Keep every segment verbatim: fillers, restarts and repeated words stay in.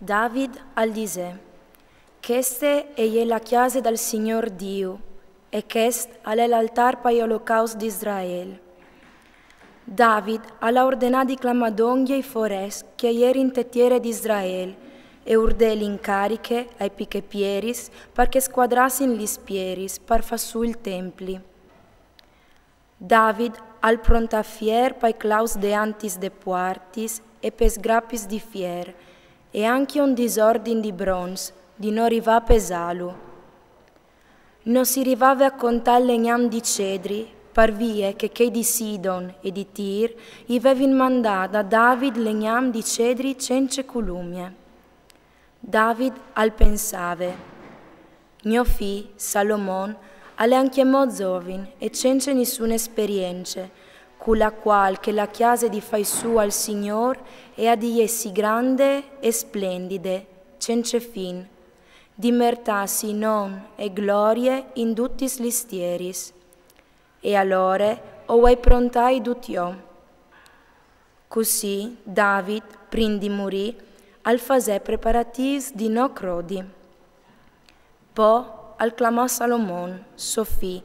David al disè: Cheste e je la cjase dal Signôr Diu, e chest al è l'altâr pai olocaust di Israel. David al à ordenât di clamâ dongje i forets che a jerin te tiere di Israel, e urdè l'incariche ai pichepieris par che scuadrassin lis pieris par fâ sù il templi. David al prontà fier pai claus deantis de puartis e pes grapis di fier, e ancje un disordin di bronç, di no rivâ a pesâlu. No si rivave a contâ il legnam di cedri, par vie che chei di Sidon e di Tir i vevin mandât a David legnam di cedri cence culumie. David al pensave: Gno fi, Salomon, al è ancjemò zovin e cence nissune esperience, cu la cuâl che la cjase di fâi sù al Signôr e à di jessi grande e splendide, cence fin, di mertâsi non e glorie in dutis lis tieris. E alore o vuei prontâi dut jo. Cussì David, prin di murî, al fasè preparatîfs di no crodi. Po al clamà Salomon, so fi,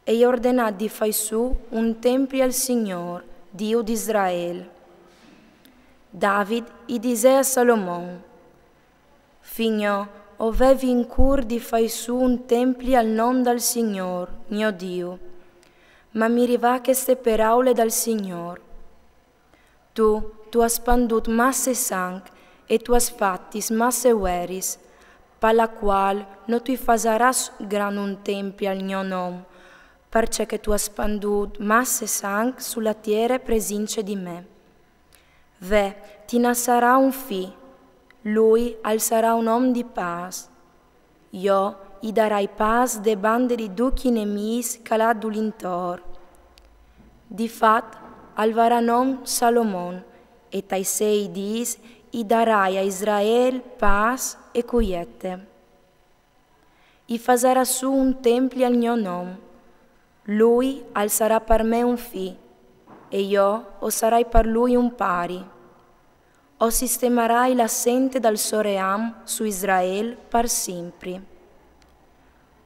e i ordenà di fâi sù un templi al Signôr, Diu di Israel. David i disè a Salomon: Fi gno, o vevi in cûr di fâi sù un templi al non dal Signôr, gno Diu. Ma mi rivà cheste peraule dal Signôr: Tu, tu âs spandût masse sanc e tu âs fatis masse vueris, pa la cuâl no tu i fasarâs gran un templi al gno non, parcè che tu âs spandût masse sanc su la tiere presince di me. Ve, ti nassarà un fi, lui al sarà un om di pâs. Jo i darai pâs de bande di ducj i nemîs che al à dulintor. Di fat, al varà non Salomon, e tai sei dîs i darai a Israel pâs e cuiete. I fasarà sù un templi al gno non. Lui al sarà par me un fi, e jo o sarai par lui un pari. O sistemarai la sente dal so ream su Israel par simpri.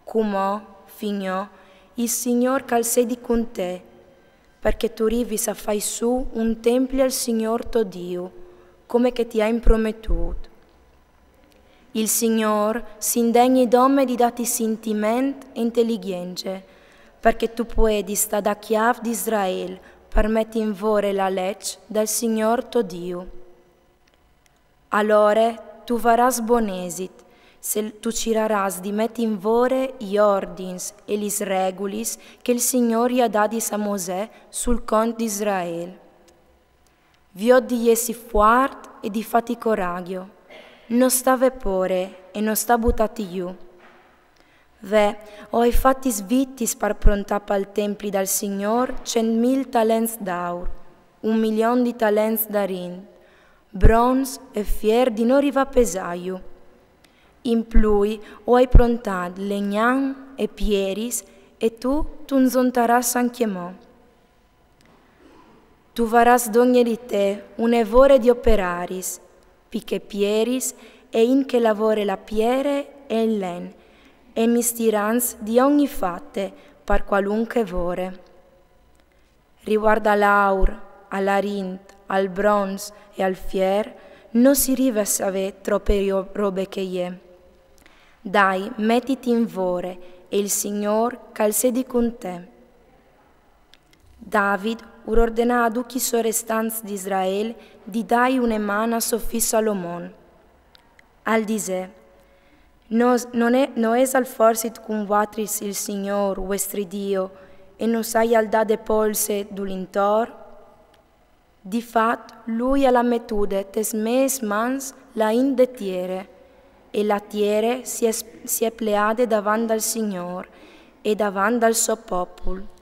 Cumò, fi gno, il Signôr che al sedi cun te, parcè tu rivis a fâi sù un templi al Signôr to Diu, come che ti à imprometût. Il Signôr si indegni dome di dâti sintiment e inteligjence, parcè tu puedis stâ da cjâf di Israel par meti in vore la leç dal Signôr to Diu. Alore tu varâs bon esit, se tu cirarâs di meti in vore i ordins e lis regulis che il Signôr i à dadis a Mosè sul cont di Israel. Viôt di jessi fuart e di fâti coragjo. No stâ vê pôre e no stâ butâti jù. Ve, o ai fatis vitis par prontâ pal templi dal Signôr cent mil talents d'aur, un milion di talents d'arint, bronç e fier di no rivâ a pesâju. In plui o ai prontât legnam e pieris, e tu tu 'nt zontarâs ancjemò. Tu varâs dongje di te une vore di operaris, pichepieris e int che lavore la piere e il len, e mistirants di ogni fate, par cualunche vore. Rivuart al aur, al arint, al bronç e al fier, no si rive a savê trope ro-, robe che e je. Dai, metiti in vore, e il Signôr che al sedi cun te. David ur ordenà a ducj i sorestants di Israel di dâi une man a so fi Salomon. Al disè: No, no è, no isal forsit cun vuatris il Signôr vuestri Dio, e nus aial dade polse dulintor? Di fat, lui al à metude tes mês mans la int de tiere, e la tiere si è, si è pleade davant dal Signôr e davant dal so popul.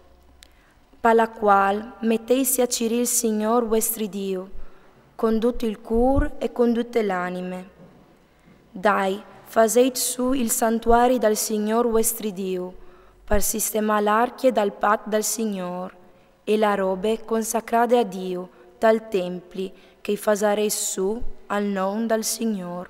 Pa la cuâl, meteitsi a cirî il Signôr vuestri Diu, cun dut il cûr e cun dute l'anime. Dai, fasêt sù il santuari dal Signôr vuestri Diu, par sistemâ l'arcje dal pat dal Signôr, e la robe consacrade a Diu, tal templi che i fasarês sù al non dal Signôr.